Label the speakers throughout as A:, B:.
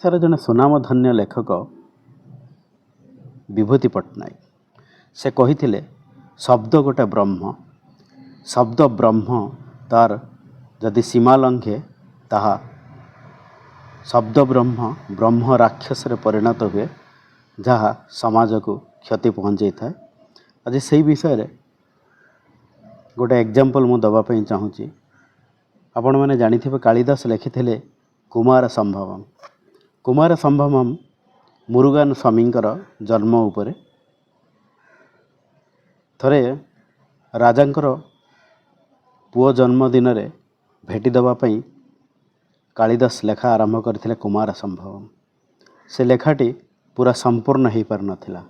A: ଓଡ଼ିଶାର ଜଣେ ସୁନାମଧନ୍ୟ ଲେଖକ ବିଭୂତି ପଟ୍ଟନାୟକ, ସେ କହିଥିଲେ, ଶବ୍ଦ ଗୋଟେ ବ୍ରହ୍ମ। ଶବ୍ଦ ବ୍ରହ୍ମ ତାର ଯଦି ସୀମା ଲଙ୍ଘେ, ତାହା ଶବ୍ଦ ବ୍ରହ୍ମ ବ୍ରହ୍ମ ରାକ୍ଷସରେ ପରିଣତ ହୁଏ, ଯାହା ସମାଜକୁ କ୍ଷତି ପହଞ୍ଚାଇଥାଏ। ଆଜି ସେଇ ବିଷୟରେ ଗୋଟେ ଏକ୍ଜାମ୍ପଲ୍ ମୁଁ ଦେବା ପାଇଁ ଚାହୁଁଛି। ଆପଣମାନେ ଜାଣିଥିବେ, କାଳିଦାସ ଲେଖିଥିଲେ କୁମାର ସମ୍ଭବମ୍। କୁମାର ସମ୍ଭବମ୍ ମୁରୁଗାନ ସ୍ୱାମୀଙ୍କର ଜନ୍ମ ଉପରେ। ଥରେ ରାଜାଙ୍କର ପୁଅ ଜନ୍ମଦିନରେ ଭେଟି ଦେବା ପାଇଁ କାଳିଦାସ ଲେଖା ଆରମ୍ଭ କରିଥିଲେ କୁମାର ସମ୍ଭବମ୍। ସେ ଲେଖାଟି ପୁରା ସମ୍ପୂର୍ଣ୍ଣ ହେଇପାରିନଥିଲା।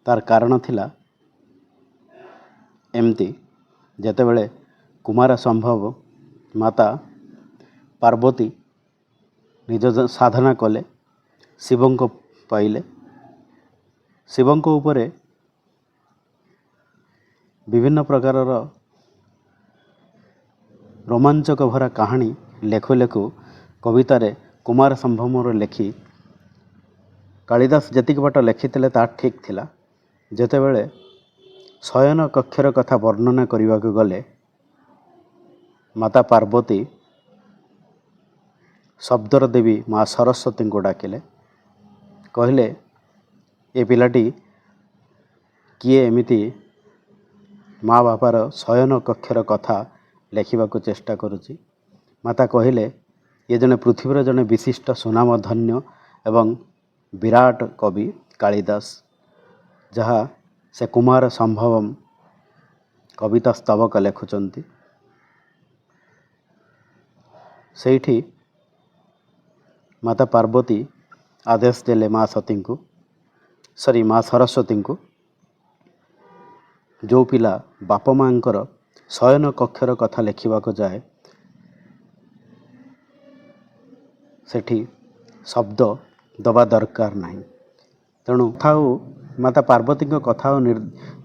A: ତାର କାରଣ ଥିଲା ଏମିତି, ଯେତେବେଳେ କୁମାର ସମ୍ଭବ ମାତା ପାର୍ବତୀ ନିଜ ସାଧନା କଲେ, ଶିବଙ୍କ ପାଇଲେ, ଶିବଙ୍କ ଉପରେ ବିଭିନ୍ନ ପ୍ରକାରର ରୋମାଞ୍ଚକ ଭରା କାହାଣୀ ଲେଖୁ ଲେଖୁ କବିତାରେ କୁମାର ସମ୍ଭବର ଲେଖି କାଳିଦାସ ଯେତିକି ବାଟ ଲେଖିଥିଲେ, ତାହା ଠିକ୍ ଥିଲା। ଯେତେବେଳେ ଶୟନ କକ୍ଷର କଥା ବର୍ଣ୍ଣନା କରିବାକୁ ଗଲେ, ମାତା ପାର୍ବତୀ ଶବ୍ଦର ଦେବୀ ମା ସରସ୍ୱତୀଙ୍କୁ ଡାକିଲେ। କହିଲେ, ଏ ପିଲାଟି କିଏ, ଏମିତି ମା ବାପାର ଶୟନ କକ୍ଷର କଥା ଲେଖିବାକୁ ଚେଷ୍ଟା କରୁଛି? ମାତା କହିଲେ, ଇଏ ଜଣେ ପୃଥିବୀର ଜଣେ ବିଶିଷ୍ଟ ସୁନାମଧନ୍ୟ ଏବଂ ବିରାଟ କବି କାଳିଦାସ, ଯାହା ସେ କୁମାର ସମ୍ଭବମ୍ କବିତା ସ୍ତବକ ଲେଖୁଛନ୍ତି। ସେଇଠି ମାତା ପାର୍ବତୀ ଆଦେଶ ଦେଲେ ମା ସତୀଙ୍କୁ, ସରି, ମା ସରସ୍ୱତୀଙ୍କୁ, ଯେଉଁ ପିଲା ବାପା ମାଆଙ୍କର ଶୟନ କକ୍ଷର କଥା ଲେଖିବାକୁ ଯାଏ, ସେଠି ଶବ୍ଦ ଦେବା ଦରକାର ନାହିଁ। ତେଣୁ ଥାଉ, ମାତା ପାର୍ବତୀଙ୍କ କଥା ଓ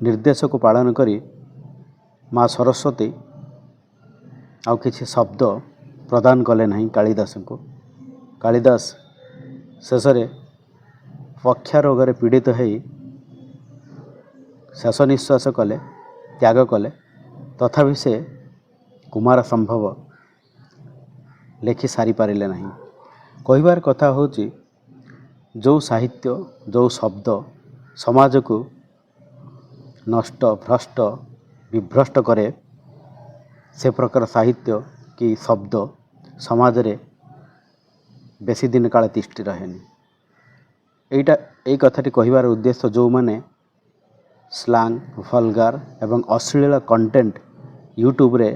A: ନିର୍ଦ୍ଦେଶକୁ ପାଳନ କରି ମା ସରସ୍ୱତୀ ଆଉ କିଛି ଶବ୍ଦ ପ୍ରଦାନ କଲେ ନାହିଁ କାଳିଦାସଙ୍କୁ। କାଳିଦାସ ଶେଷରେ ପକ୍ଷା ରୋଗରେ ପୀଡ଼ିତ ହେଇ ଶେଷ ନିଶ୍ୱାସ କଲେ, ତ୍ୟାଗ କଲେ। ତଥାପି ସେ କୁମାର ସମ୍ଭବ ଲେଖି ସାରିପାରିଲେ ନାହିଁ। କହିବାର କଥା ହେଉଛି, ଯେଉଁ ସାହିତ୍ୟ, ଯେଉଁ ଶବ୍ଦ ସମାଜକୁ ନଷ୍ଟ, ଭ୍ରଷ୍ଟ, ବିଭ୍ରଷ୍ଟ କରେ, ସେ ପ୍ରକାର ସାହିତ୍ୟ କି ଶବ୍ଦ ସମାଜରେ ବେଶୀ ଦିନ କାଳ ତିଷ୍ଠି ରହେନି। ଏଇଟା ଏଇ କଥାଟି କହିବାର ଉଦ୍ଦେଶ୍ୟ, ଯେଉଁମାନେ ସ୍ଲାଙ୍ଗ, ଭଲଗାର ଏବଂ ଅଶ୍ଳୀଳ କଣ୍ଟେଣ୍ଟ ୟୁଟ୍ୟୁବରେ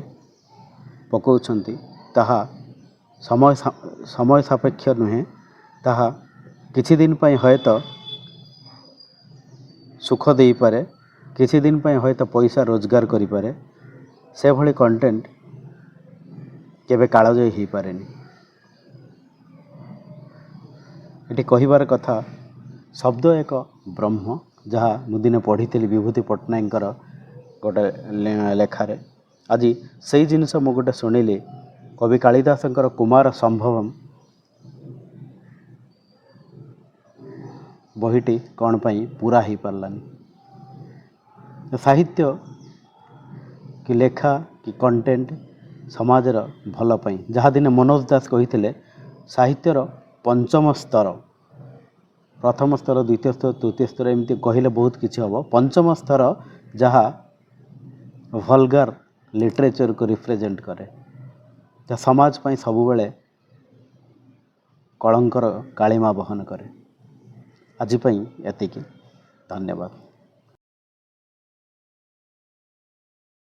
A: ପକାଉଛନ୍ତି, ତାହା ସମୟ ସାପେକ୍ଷ ନୁହେଁ। ତାହା କିଛି ଦିନ ପାଇଁ ହୁଏତ ସୁଖ ଦେଇପାରେ, କିଛି ଦିନ ପାଇଁ ହୁଏତ ପଇସା ରୋଜଗାର କରିପାରେ। ସେଭଳି କଣ୍ଟେଣ୍ଟ କେବେ କାଳଜୟୀ ହେଇପାରେନି। ଏଠି କହିବାର କଥା, ଶବ୍ଦ ଏକ ବ୍ରହ୍ମ, ଯାହା ମୁଁ ଦିନେ ପଢ଼ିଥିଲି ବିଭୂତି ପଟ୍ଟନାୟକଙ୍କର ଗୋଟେ ଲେଖାରେ। ଆଜି ସେଇ ଜିନିଷ ମୁଁ ଗୋଟେ ଶୁଣିଲି, କବି କାଳିଦାସଙ୍କର କୁମାର ସମ୍ଭବମ୍ ବହିଟି କ'ଣ ପାଇଁ ପୁରା ହେଇପାରିଲାନି। ସାହିତ୍ୟ କି ଲେଖା କି କଣ୍ଟେଣ୍ଟ ସମାଜର ଭଲ ପାଇଁ, ଯାହା ଦିନେ ମନୋଜ ଦାସ କହିଥିଲେ, ସାହିତ୍ୟର ପଞ୍ଚମ ସ୍ତର। ପ୍ରଥମ ସ୍ତର, ଦ୍ୱିତୀୟ ସ୍ତର, ତୃତୀୟ ସ୍ତର, ଏମିତି କହିଲେ ବହୁତ କିଛି ହେବ। ପଞ୍ଚମ ସ୍ତର ଯାହା ଭଲଗାର ଲିଟରେଚରକୁ ରିପ୍ରେଜେଣ୍ଟ କରେ, ଯାହା ସମାଜ ପାଇଁ ସବୁବେଳେ କଳଙ୍କର କାଳିମା ବହନ କରେ। ଆଜି ପାଇଁ ଏତିକି, ଧନ୍ୟବାଦ।